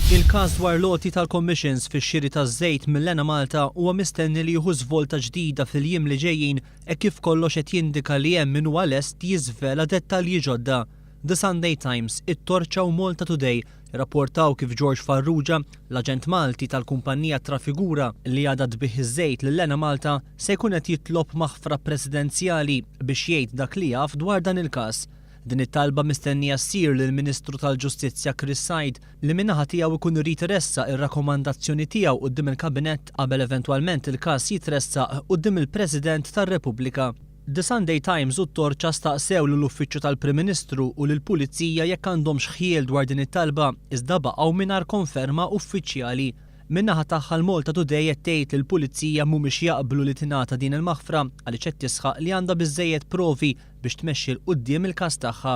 Il-każ dwar l-għoti tal-commissions fix-xiri taż-żejt mill-Enemalta huwa mistenni li jieħu żvolta ġdida fil-jiem li ġejjin hekk kif kollox qed jindika li hemm min huwa lest jiżvela dettalji ġodda. The Sunday Times, It-Torċa u Malta Today irrapportaw kif George Farrugia, l-aġent Malti tal-kumpanija Trafigura li għadha tbigħ iż-żejt lill-Enemalta, se jkun qed jitlob maħfra presidenzjali biex jgħid dak li jaf dwar dan il-każ. Din it-talba mistennija ssir lill-Ministru tal-Ġustizzja Chris Said li min-naħa tiegħu jkun irid iressaq ir-rakkomandazzjoni tiegħu quddiem il-Kabinett qabel eventwalment il-każ jitressaq quddiem il-President tar-Repubblika. The Sunday Times u t-Torċa staqsew lill-Uffiċċju tal-Prim Ministru u lill-Pulizija jekk għandhomx ħjiel dwar din it-talba iżda baqgħu mingħajr konferma uffiċjali. Min-naħa tagħha l-Malta Today qed tgħid li l-Pulizija mhumiex jaqblu li tingħata din il-maħfra għaliex qed tisħaq li għandha biżżejjed provi biex tmexxi 'l quddiem il-każ tagħha.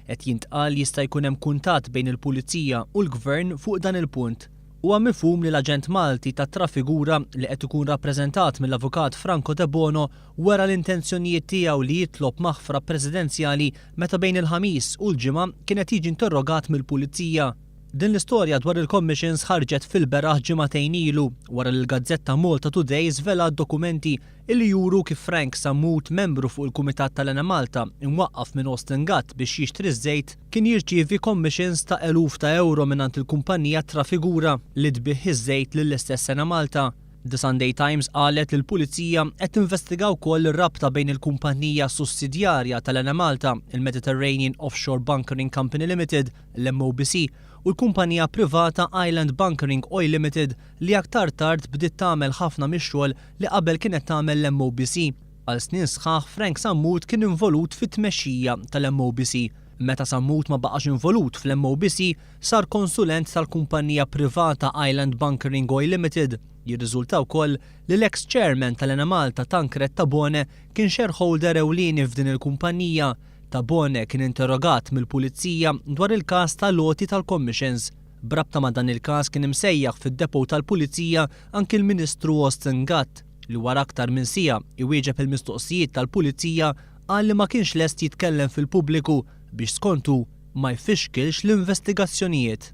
Qed jintqal jista' jkun hemm kuntatt bejn il-Pulizija u l-Gvern fuq dan il-punt. Huwa mifhum li l-aġent Malti ta' Trafigura li qed ikun rappreżentat mill-Avukat Franco Debono wera l-intenzjonijiet tiegħu li jitlob maħfra presidenzjali meta bejn il-Ħamis u l-Ġimgħa kien qed jiġi interrogat mill-Pulizija. Din l-istorja dwar il-commissions ħarġet fil-beraħ ġimagħtejn ilu wara li l-gazzetta Malta Today żvelat dokumenti illi juru kif Frank Sammut, membru fuq il-Kumitat tal-Enemalta imwaqqaf minn Austin Gatt biex jixtri ż-żejt, kien jirċievi commissions ta' eluf ta' ewro mingħand il-kumpanija Trafigura li tbigħ iż-żejt lill-istess Enemalta. The Sunday Times qalet li l-Pulizija qed tinvestiga wkoll ir-rabta bejn il-kumpanija sussidjarja tal-Enemalta, il-Mediterranean Offshore Bunkering Company Limited, l-MOBC, u l-kumpanija privata Island Bunkering Oil Limited li aktar tard bdiet tagħmel ħafna mix-xogħol li qabel kienet tagħmel l-MOBC. Għal snin sħaħ Frank Sammut kien involut fit-tmexxija tal-MOBC. Meta Sammut ma baqax involut fl-MOBC, sar konsulent tal-kumpanija privata Island Bunkering Oil Limited. Jirriżulta wkoll li l-eks chairman tal-Enemalta Tancred Tabone kien shareholder ewlieni f'din il-kumpanija. Tabone kien interrogat mill-Pulizija dwar il-każ tal-għoti tal-commissions. B'rabta ma' dan il-każ kien imsejjaħ fid-depot tal-Pulizija anki l-Ministru Austin Gatt, li wara aktar minn siegħa iwieġeb il-mistoqsijiet tal-Pulizija qal li ma kienx lest jitkellem fil-pubbliku biex skont hu ma jfixkilx l-investigazzjonijiet.